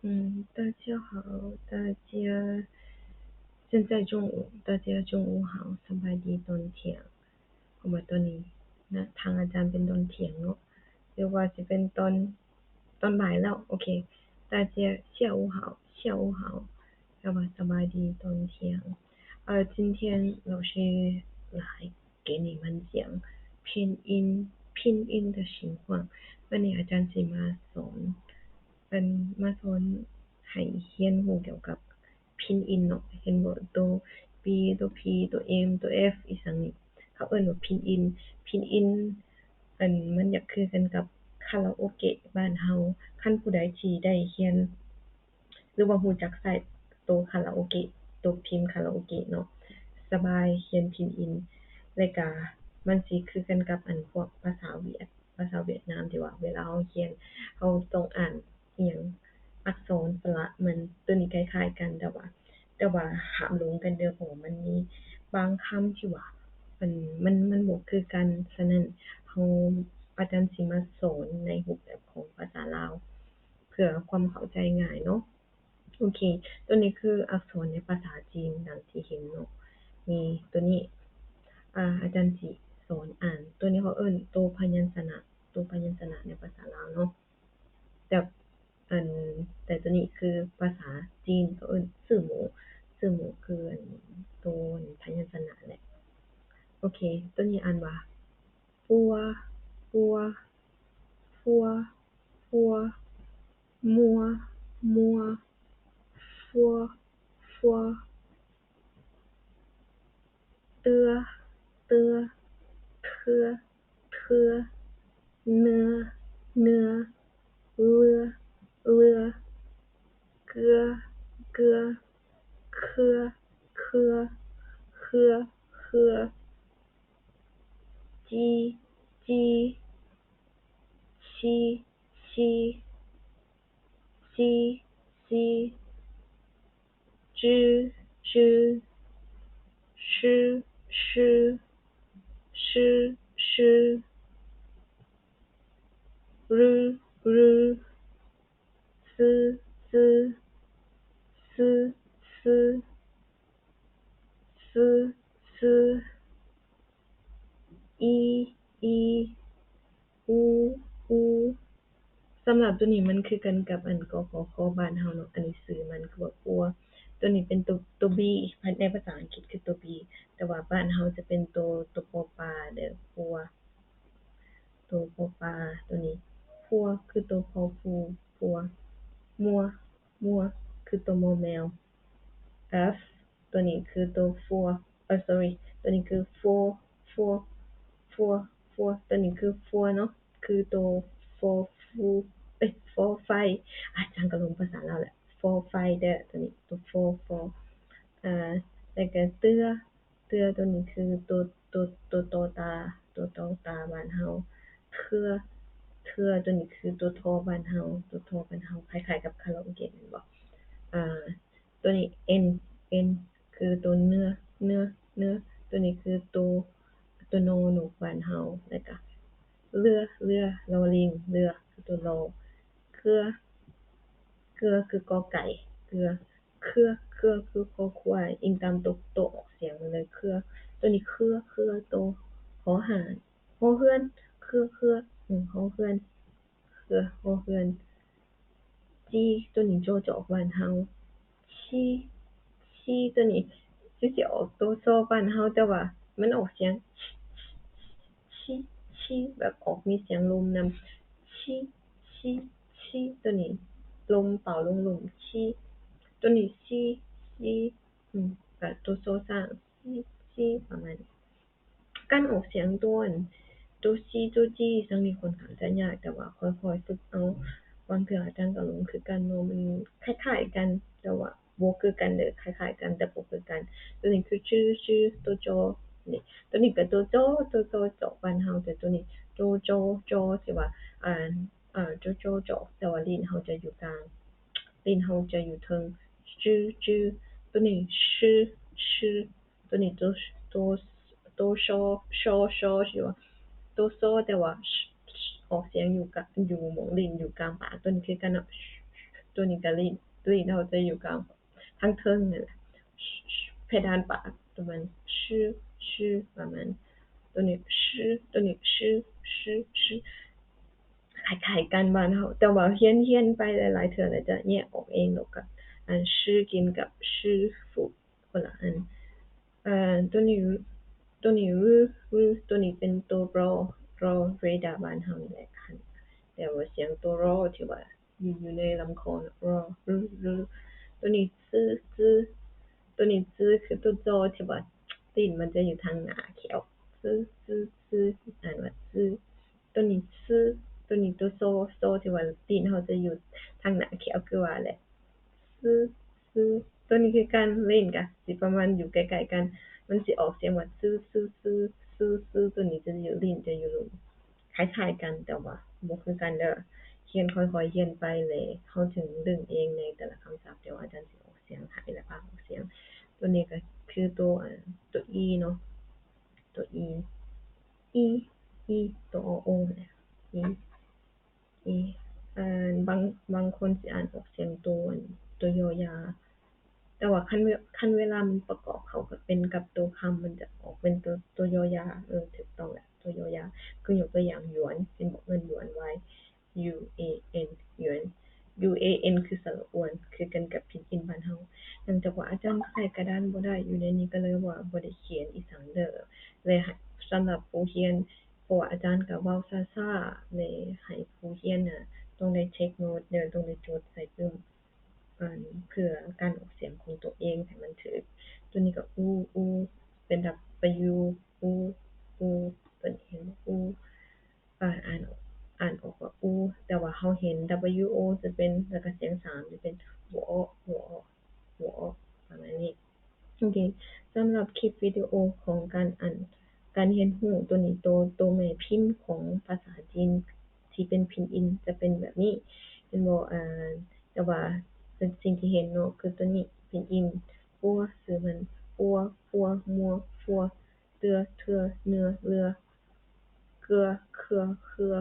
大家好，大家，现在中午，大家中午好，ສະບາຍດີຕອນທ່ຽງ ເພາະວ່າຕອນນີ້ນະ ທາງອາຈານເປັນຕອນທ່ຽງເນາະ ຫຼືວ່າຊິເປັນຕອນ ຕອນບ່າຍແລ້ວ ໂອເຄ 大家下午好，下午好 ແປວ່າສະບາຍດີຕອນທ່ຽງ 呃，今天老师来给你们讲拼音，拼音的情况 ມື້ນີ້ອາຈານຊິມາສອນ ເປັນມາສອນໃຫ້ຮຽນຮູ້ກ່ຽວກັບພິນອິນເນາະ ເຫັນບໍ່ ໂຕ B ໂຕ P ໂຕ M ໂຕ F ອີ່ຫຍັງນີ້ ເຂົາເອີ້ນວ່າພິນອິນ ພິນອິນ ອັນ ມັນຢາກຄືກັນກັບຄາຣາໂອເກະບ້ານເຮົາ ຄັນຜູ້ໃດທີ່ໄດ້ຮຽນ ຫຼືວ່າຮູ້ຈັກໃຊ້ໂຕຄາຣາໂອເກະ ໂຕພິມຄາຣາໂອເກະເນາະ ສະບາຍຮຽນພິນອິນ ແລະກະມັນຊິຄືກັນກັບອັນພວກພາສາຫວຽດ ພາສາຫວຽດນາມ ທີ່ວ່າເວລາເຮົາຮຽນ ເຮົາຕ້ອງອ່ານ ອີ່ຫຍັງ ອັກສອນ ສະຫຼະ ມັນ ໂຕນີ້ຄ້າຍໆກັນ ແຕ່ວ່າ ແຕ່ວ່າຫ້າມຫຼົງກັນເດີ້ ເພາະວ່າມັນມີບາງຄຳທີ່ວ່າ ມັນ ມັນ ມັນບໍ່ຄືກັນ ສະນັ້ນ ເຮົາ ອາຈານຊິມາສອນໃນຮູບແບບຂອງພາສາລາວ ເພື່ອຄວາມເຂົ້າໃຈງ່າຍເນາະ ໂອເຄ ໂຕນີ້ຄືອັກສອນໃນພາສາຈີນ ດັ່ງທີ່ເຫັນເນາະ ມີໂຕນີ້ ອາ ອາຈານຊິສອນອ່ານ ໂຕນີ້ເຂົາເອີ້ນໂຕພະຍັນຊະນະ ໂຕພະຍັນຊະນະໃນພາສາລາວເນາະ ແຕ່ ອັນ ແຕ່ໂຕນີ້ຄືພາສາຈີນເຂົາເອີ້ນຊື່ໝູ ຊື່ໝູຄືອັນໂຕພະຍັນຊະນະແຫຼະ ໂອເຄ ໂຕນີ້ອ່ານວ່າ ປົວ ປົວ ປົວ ປົວ ມົວ ມົວ ຟວ ຟວ ເຕືອ ເຕືອ ເທືອ ເທືອ ເນື້ອ ເນື້ອ ເຫຼືອ ເຫຼືອ ເກືອ ເກືອ ເຄືອ ເຄືອ ເຄືອ ເຄືອ ຈີ ຈີ ຊີ ຊີ ຊີ ຊີ ຈື່ ຈື່ ຊື ຊື ຊື ຊື ຣື ຣື ຊື ຊື ຊື ຊື ຊື ຊື ອີ ອີ ອູ ອູ ສຳລັບໂຕນີ້ມັນຄືກັນກັບອັນ ກ ຂ ຂ ບ້ານເຮົາເນາະ ອັນນີ້ຊື່ມັນຄືວ່າປົວ ໂຕນີ້ເປັນໂຕ ໂຕ B ໃນພາສາອັງກິດຄືໂຕ B ແຕ່ວ່າບ້ານເຮົາຈະເປັນໂຕ ໂຕ ປໍ ເດີ້ ປົວ ໂຕ ປໍ ໂຕນີ້ ພົວ ຄືໂຕ ພໍພູ ພົວ ມົວ ມົວ ຄືໂຕ ມໍແມວ F ໂຕນີ້ຄືໂຕ ຟໍ ເອີ sorry ໂຕນີ້ຄື ຟໍ ຟໍ ຟໍ ຟໍ ໂຕນີ້ຄື ຟໍ ເນາະ ຄືໂຕ ຟໍ ຟູ ເອີຍ ຟໍໄຟ ອາຈານກໍຫຼົງພາສາລາວແຫຼະ ຟໍໄຟເດີ້ ໂຕນີ້ໂຕ ຟໍ ຟໍ ອາ ແລ້ວກໍ ເຕືອ ເຕືອ ໂຕນີ້ຄືໂຕ ໂຕ ໂຕ ຕໍຕາ ໂຕ ຕໍຕາ ບ້ານເຮົາ ເທື່ອ ເທື່ອ ໂຕນີ້ຄືໂຕ ທໍ ບ້ານເຮົາ ໂຕ ທໍ ບ້ານເຮົາ ຄ້າຍໆກັບຄາຣາໂອເກະແມ່ນບໍ່ ອາ ໂຕນີ້ ເອັນ ເອັນ ຄືໂຕ ເນື້ອ ເນື້ອ ເນື້ອ ໂຕນີ້ຄືໂຕ ໂຕ ນໍ ນົກ ບ້ານເຮົາ ແລ້ວກະ ເລືອ ເລືອ ລໍລິງ ເລືອ ຄືໂຕ ລໍ ເກືອ ເກືອ ຄື ກໍໄກ່ ເກືອ ເຄືອ ເຄືອ ຄື ຄໍຄວາຍ ອີງຕາມໂຕ ໂຕອອກສຽງມາເລີຍ ເຄືອ ໂຕນີ້ ເຄືອ ເຄືອ ໂຕ ຫໍຫານ ຫໍເຮືອນ ເຄືອ ເຄືອ ຫໍເຮືອນ ເຄືອ ຫໍເຮືອນ ຈີ ໂຕນີ້ ຈໍ ຈອກ ບ້ານເຮົາ ຊີ ຊີ ໂຕນີ້ຄືຊິອອກໂຕ ຊໍ ບ້ານເຮົາ ແຕ່ວ່າມັນອອກສຽງ ຊີ ຊີ ແບບອອກມີສຽງລົມນຳ ຊີ ຊີ ຊີ ໂຕນີ້ລົມເປົ່າລົງລຸ່ມ ຊີ ໂຕນີ້ ຊີ ຊີ ອືມ ແບບໂຕ ຊໍຊ້າງ ຊີ ຊີ ປະມານນີ້ ການອອກສຽງໂຕ ໂຕ ຊີ ໂຕ ຈີ ຈັ່ງນີ້ຂ້ອນຂ້າງຈະຍາກ ແຕ່ວ່າຄ່ອຍໆຝຶກເອົາ ບາງເທື່ອອາຈານກໍຫຼົງຄືກັນເນາະ ມັນຄ້າຍໆກັນ ແຕ່ວ່າບໍ່ຄືກັນເດີ້ ຄ້າຍໆກັນ ແຕ່ບໍ່ຄືກັນ ໂຕນີ້ຄື ຈື່ ຈື່ ໂຕ ຈໍ ນີ້ ໂຕນີ້ກໍໂຕ ຈໍ ໂຕ ຈໍ ຈອກ ບ້ານເຮົາ ແຕ່ໂຕນີ້ ໂຕ ຈໍ ຈໍ ທີ່ວ່າ ອ່າ ເອີ ໂຕ ຈໍ ຈອກ ແຕ່ວ່າລີ້ນເຮົາຈະຢູ່ກາງ ລີ້ນເຮົາຈະຢູ່ເທິງ ຈື່ ຈື່ ໂຕນີ້ ຊື ຊື ໂຕນີ້ໂຕ ໂຕ ໂຕ ຊໍ ຊໍ ຊໍ ຊິວ່າໂຕ ຊໍ ແຕ່ວ່າ ຊ ອອກສຽງຢູ່ກະ ຢູ່ໝ່ອງລີ້ນຢູ່ກາງປາກ ໂຕນີ້ຄືກັນເນາະ ຕົວນີ້ກໍລີ້ນ ລີ້ນເຮົາຈະຢູ່ກາງ ທາງເທິງນັ້ນແຫຼະ ເພດານປາກ ປະມານ ຊື ຊື ປະມານ ຕົວນີ້ ຊື ຕົວນີ້ ຊື ຊື ຊື ຄ້າຍໆກັນບ້ານເຮົາ ແຕ່ວ່າຮຽນ ຮຽນໄປຫຼາຍໆເທື່ອແລ້ວຈະແຍກອອກເອງດອກ ກັບອັນ ຊືກິນ ກັບ ຊືຟູ ຄົນລະອັນ ເອີ ຕົວນີ້ ຕົວນີ້ ຣື ຣື ຕົວນີ້ເປັນຕົວ ຣໍ ຣໍ ເຣດາບ້ານເຮົານີ້ແຫຼະ ແຕ່ວ່າສຽງຕົວ ຣໍ ທີ່ວ່າ ຢູ່ ຢູ່ໃນລຳຄໍນະ ຣໍ ຣື ຣື ຕົວນີ້ ຊື ຊື ຕົວນີ້ ຊື ຄືຕົວຈໍ ທີ່ວ່າຕີນມັນຈະຢູ່ທາງໜ້າແຂ້ວ ຊື ຊື ຊື ອ່ານວ່າ ຊື ຕົວນີ້ ຊື ຕົວນີ້ ຕົວ ຊໍ ຊໍ ທີ່ວ່າຕີນເຮົາຈະຢູ່ທາງໜ້າແຂ້ວ ຄືວ່າແຫຼະ ຊື ຊື ຕົວນີ້ຄືກັນ ລີ້ນກະຊິປະມານຢູ່ໃກ້ໆກັນ ມັນຊິອອກສຽງວ່າ ຊື ຊື ຊື ຊື ຊື ຕົວນີ້ຈະຢູ່ ລີ້ນຈະຢູ່ລຸ່ມ ຄ້າຍໆກັນ ແຕ່ວ່າບໍ່ຄືກັນເດີ ຮຽນ ຄ່ອຍໆຮຽນໄປແລ້ວ ເຮົາຈຶ່ງດຶງເອງໃນແຕ່ລະຄຳສັບ ແຕ່ວ່າອາຈານຊິອອກສຽງໄທ ແລະ ພາອອກສຽງ ຕົວນີ້ກໍຄືຕົວ ຕົວ ອີ ເນາະ ຕົວ ອີ ອີ ອີ ຕົວ ໂອ ໂອ ແຫຼະ ອີ ອີ ອ່າ ບາງ ບາງຄົນຊິອ່ານອອກສຽງຕົວ ຕົວ ຢ ຢາ ແຕ່ວ່າຄັນເວ ຄັນເວລາມັນປະກອບເຂົ້າກັບເປັນກັບຕົວຄຳ ມັນຈະອອກເປັນຕົວ ຕົວ ຢ ຢາ ເອີ ຖືກຕ້ອງແຫຼະ ຕົວ ຢ ຢາ ຄືຍົກຕົວຢ່າງ ຢວນ ເຫັນບໍ່ ເອີ້ນຢວນ Y U A N ຢວນ U A N ຄືສະຫຼະອວນ ຄືກັນກັບພິນອິນບ້ານເຮົາ ເນື່ອງຈາກວ່າອາຈານໃຊ້ກະດານບໍ່ໄດ້ ຢູ່ໃນນີ້ກໍເລີຍວ່າບໍ່ໄດ້ຂຽນອີ່ສັງເດີ ແລະ ສຳລັບຜູ້ຮຽນ ເພາະວ່າອາຈານກໍເວົ້າຊ້າໆ ແລະ ໃຫ້ຜູ້ຮຽນນະຕ້ອງໄດ້ເທັກໂນດເດີ ຕ້ອງໄດ້ຈົດໃສ່ປຶ້ມ ອັນ ເພື່ອການອອກສຽງຂອງຕົວເອງໃຫ້ມັນຖືກ ຕົວນີ້ກໍ ອູ ອູ ເປັນ ດັບເບິນຢູ ອູ ອູ ຕົວນີ້ເຫັນບໍ່ ອູ ອ່າ ອ່ານ ອ່ານອອກວ່າອູ ແຕ່ວ່າເຮົາເຫັນ ດັບເບິນຢູໂອ ຈະເປັນ ແລ້ວກໍສຽງສາມຈະເປັນ ໂວ ໂວ ໂວ ປະມານນີ້. ໂອເຄ ສຳລັບຄລິບວິດີໂອຂອງການ ອັນ ການຮຽນຮູ້ຕົວນີ້ ໂຕ ໂຕແມ່ພິມຂອງພາສາຈີນທີ່ເປັນພິນອິນຈະເປັນແບບນີ້ ເຫັນບໍ່? ອ່າ ແຕ່ວ່າສິ່ງທີ່ເຫັນເນາະ ຄືຕົວນີ້ພິນອິນ ປົວ ຊື່ມັນ ປົວ ປົວ ມົວ ຟັວ ເຕືອ ເທື່ອ ເນື້ອ ເລືອ ເກືອ ເຄືອ ເຄືອ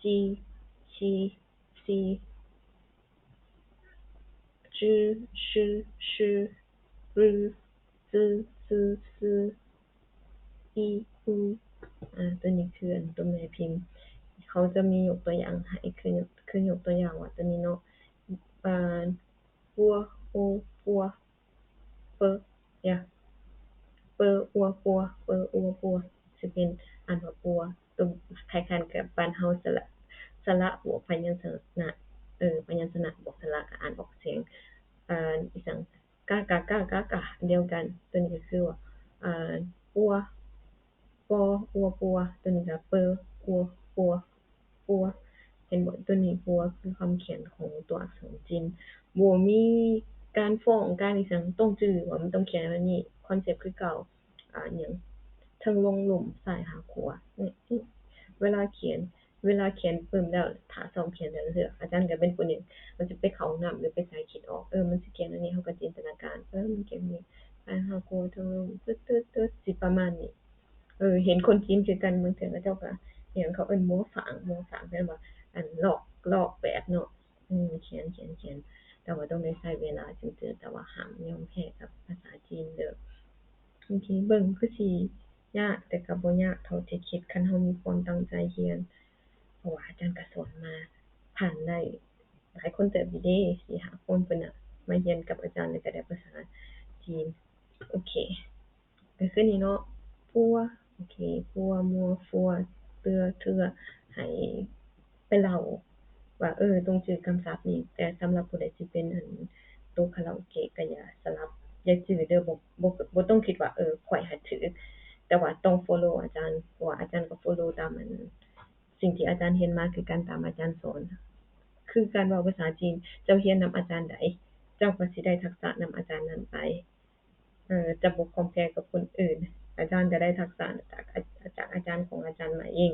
ຈີ ຊີ ຊີ ຈື່ ຊື ຊື ຮື້ ຊື ຊື ອີ ອູ ອາ ຕົວນີ້ຄື ອັນ ຕົວແມ່ພິມ ເຂົາຈະມີຍົກຕົວຢ່າງໃຫ້ ຄື ຄືຍົກຕົວຢ່າງວ່າຕົວນີ້ເນາະ ອ່າ ປົວ ໂອ ປົວ ເປີ ຢາ ເປີ ອົວ ປົວ ເປີ ອົວ ປົວ ຊິເປັນ ອ່ານວ່າ ປົວ ຕົວຄ້າຍໆກັບບ້ານເຮົາ ສະຫຼະ ສະຫຼະບວກພະຍັນຊະນະ ເອີ ພະຍັນຊະນະບວກສະຫຼະ ກໍອ່ານອອກສຽງ ອ່າ ອີ່ຫຍັງ ກາ ກາ ກາ ກາ ກາ ດຽວກັນ ຕົວນີ້ກໍຄືວ່າ ອ່າ ປົວ ປໍ ອົວ ປົວ ຕົວນີ້ກໍ ເປີ ອົວ ປົວ ປົວ ເຫັນບໍ່? ຕົວນີ້ ປົວ ຄືຄຳຂຽນຂອງຕົວອັກສອນຈີນ ບໍ່ມີການຟ້ອງ ການອີ່ຫຍັງ ຕ້ອງຈື່ວ່າມັນຕ້ອງຂຽນແບບນີ້ ຄອນເຊັບຄືເກົ່າ ອ່າ ຫຍັງ ເທິງລົງລຸ່ມ ຊ້າຍຫາຂວາ ເວລາຂຽນ ເວລາຂຽນປຶ້ມແລ້ວ ຖ້າຊ້ອມຂຽນແຕ່ລະເທື່ອ ອາຈານກໍເປັນຜູ້ໜຶ່ງ ມັນຊິໄປເຂົ້າຫ້ອງນ້ຳ ຫຼືໄປໃສຄິດອອກ ເອີ ມັນຊິຂຽນແນວນີ້ ເຮົາກໍຈິນຕະນາການ ເອີ ມັນຂຽນນີ້ ຊ້າຍຫາຂວາ ເທິງລົງ ຕຶດໆ ຊິປະມານນີ້ ເອີ ເຫັນຄົນຈີນຄືກັນ ບາງເທື່ອເຂົາເຈົ້າກໍ ອີ່ຫຍັງ ເຂົາເອີ້ນມົວຝາງ ມົວຝາງ ແປວ່າ ອັນ ລອກ ລອກແບບເນາະ ອືມ ຂຽນ ຂຽນ ຂຽນ ແຕ່ວ່າຕ້ອງໄດ້ໃຊ້ເວລາຈຶ່ງຈະ ແຕ່ວ່າຫ້າມຍອມແພ້ກັບພາສາຈີນເດີ. ໂອເຄ ເບິ່ງຄືຊິຍາກ ແຕ່ກໍບໍ່ຍາກເທົ່າທີ່ຄິດ ຄັນເຮົາມີຄວາມຕັ້ງໃຈຮຽນ ເພາະວ່າອາຈານກໍສອນມາ ຜ່ານໄດ້ຫຼາຍຄົນເຕີບຢູ່ເດ້ ສີ່ຫ້າຄົນພຸ້ນນະ ມາຮຽນກັບອາຈານ ແລ້ວກໍໄດ້ພາສາຈີນ. ໂອເຄ ກໍຄືນີ້ເນາະ ປົວ ໂອເຄ ປົວ ມົວ ຟັວ ເຕືອ ເທື່ອ ໃຫ້ໄປເລົ່າວ່າ ເອີ ຕ້ອງຈື່ຄຳສັບນີ້ ແຕ່ສຳລັບຜູ້ໃດຊິເປັນ ອັນ ໂຕຄາຣາໂອເກະ ກໍຢ່າສະຫຼັບ ຢ່າຈື່ເດີ ບໍ່ ບໍ່ ບໍ່ຕ້ອງຄິດວ່າ ເອີ ຂ້ອຍຫາຖືກ ແຕ່ວ່າຕ້ອງໂຟໂລອາຈານ ເພາະວ່າອາຈານກໍໂຟໂລຕາມ ອັນ ສິ່ງທີ່ອາຈານຮຽນມາຄືກັນ ຕາມອາຈານສອນ ຄືການເວົ້າພາສາຈີນ ເຈົ້າຮຽນນຳອາຈານໃດ ເຈົ້າກໍຊິໄດ້ທັກສະນຳອາຈານນັ້ນໄປ. ເອີ ຈະບໍ່ຄອມແພກັບຄົນອື່ນ ອາຈານກໍໄດ້ທັກສະຈາກ ຈາກອາຈານຂອງອາຈານມາເອງ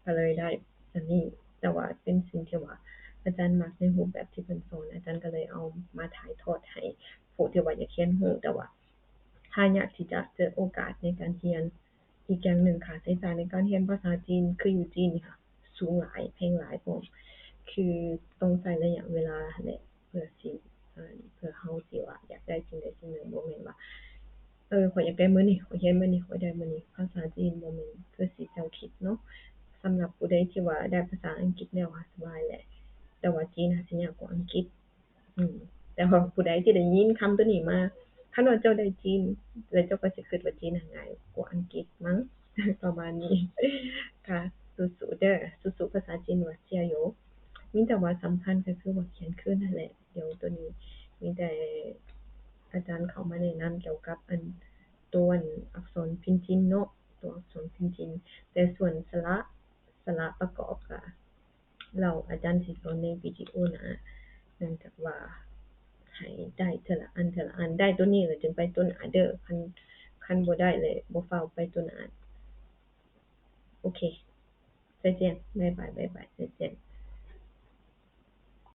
ກໍເລີຍໄດ້ອັນນີ້ ແຕ່ວ່າເປັນສິ່ງທີ່ວ່າອາຈານມັກໃນຮູບແບບທີ່ເພິ່ນສອນ ອາຈານກໍເລີຍເອົາມາຖ່າຍທອດໃຫ້ຜູ້ທີ່ວ່າຢາກຮຽນຮູ້ ແຕ່ວ່າຫາຍາກທີ່ຈະເຈີໂອກາດໃນການຮຽນ. ອີກຢ່າງໜຶ່ງ ຄ່າໃຊ້ຈ່າຍໃນການຮຽນພາສາຈີນ ຄືຢູ່ຈີນນີ້ ສູງຫຼາຍ ແພງຫຼາຍພ້ອມ. ຄືຕ້ອງໃຊ້ໄລຍະເວລາຫັ້ນແຫຼະ ເພື່ອຊິ ເພື່ອເຮົາຊິວ່າຢາກໄດ້ສິ່ງໃດສິ່ງໜຶ່ງ ບໍ່ແມ່ນວ່າ ເອີ ຂ້ອຍຢາກໄດ້ມື້ນີ້ ຂ້ອຍຮຽນມື້ນີ້ ຂ້ອຍໄດ້ມື້ນີ້. ພາສາຈີນບໍ່ແມ່ນຄືຊິເຈົ້າຄິດເນາະ. ສຳລັບຜູ້ໃດທີ່ວ່າໄດ້ພາສາອັງກິດແລ້ວ ສະບາຍແຫຼະ ແຕ່ວ່າຈີນຫັ້ນຊິຍາກກວ່າອັງກິດ. ອືມ ແຕ່ວ່າຜູ້ໃດທີ່ໄດ້ຍິນຄຳໂຕນີ້ມາ ຄັນວ່າເຈົ້າໄດ້ຈີນ ແລ້ວເຈົ້າກໍຊິຄິດວ່າຈີນຫັ້ນງ່າຍກວ່າອັງກິດມັ້ງ ປະມານນີ້. ກະສູ້ໆເດີ ສູ້ໆ ພາສາຈີນວ່າ 加油. ມີແຕ່ວ່າສຳຄັນກໍຄືວ່າຂຽນຄືນຫັ້ນແຫຼະ. ດຽວໂຕນີ້ມີແຕ່ອາຈານເຂົ້າມາແນະນຳກ່ຽວກັບອັນ ໂຕອັນອັກສອນພິນຈີນເນາະ ໂຕອັກສອນພິນຈີນ. ແຕ່ສ່ວນສະຫຼະ ສະຫຼະປະກອບກະ ແລ້ວອາຈານຊິສອນໃນວິດີໂອໜ້າ ເນື່ອງຈາກວ່າໃຫ້ໄດ້ເທື່ອລະອັນ ເທື່ອລະອັນ. ໄດ້ໂຕນີ້ແລ້ວຈຶ່ງໄປໂຕໜ້າເດີ ຄັນ ຄັນບໍ່ໄດ້ແລ້ວບໍ່ຟ້າວໄປໂຕໜ້າ. ໂອເຄ 再见 ບາຍບາຍ ບາຍບາຍ 再见.